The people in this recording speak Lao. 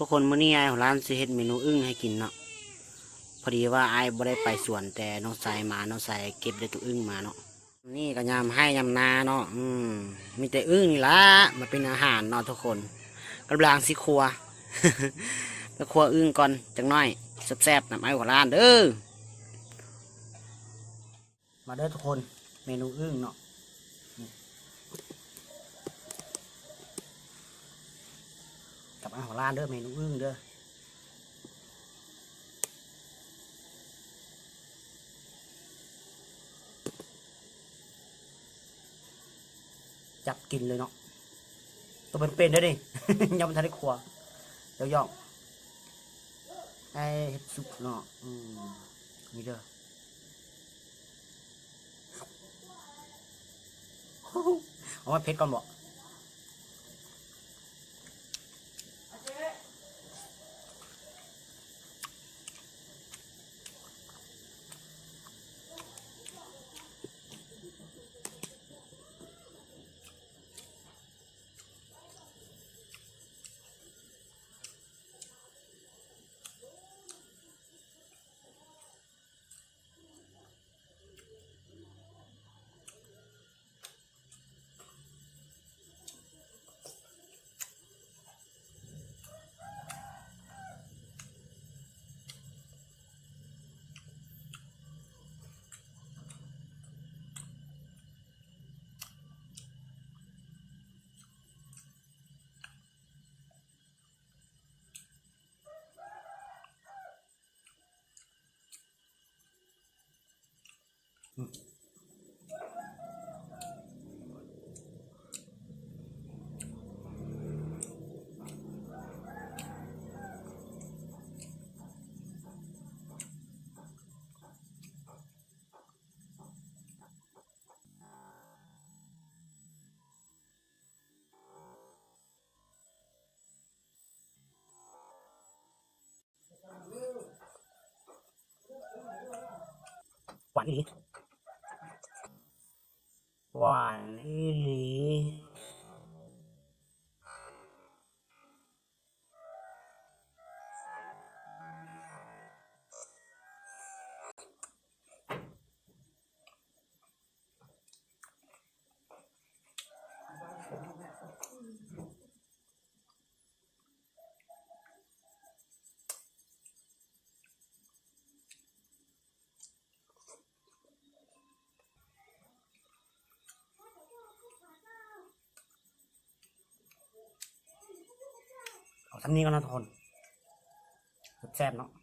ທຸກຄົນ ມື້ນີ້ອ້າຍຫົວລ້ານຊິເຮັດເມນູອຶ່ງໃຫ້ກິນເນາະ. ພໍດີວ່າອ້າຍບໍ່ໄດ້ໄປສວນ ແຕ່ນ້ອງຊາຍມາ ນ້ອງຊາຍເກັບໄດ້ໂຕອຶ່ງມາເນາະ. ນີ້ກໍຍາມໄຮ່ຍາມນາເນາະ ອືມ ມີແຕ່ອຶ່ງນີ້ລະມາເປັນອາຫານເນາະທຸກຄົນ. ກຳລັງຊິຄົວ ໄປຄົວອຶ່ງກ່ອນຈັກໜ້ອຍ ແຊບໆ ນຳອ້າຍຫົວລ້ານເດີ. ມາເດີທຸກຄົນ ເມນູອຶ່ງເນາະ ນີ້ ກັບອ້າຍຫົວລ້ານເດີ ເມນູອຶ່ງເດີ. ຈັບກິນເລີຍເນາະ ໂຕເປັນໆ ເດີນີ້ ຍັງບໍ່ທັນໄດ້ຄົວ ດຽວຢອກ ໃຫ້ເຮັດສຸກເນາະ ອືມ ນີ້ເດີ. ເອົາມາເຜັດກ່ອນບໍ? ຫວານອີ່ຫຼີ ຫວານອີ່ຫຼີ. ເອົາສ່ຳນີ້ກ່ອນເນາະທຸກຄົນ ແຊບໆ ເນາະ.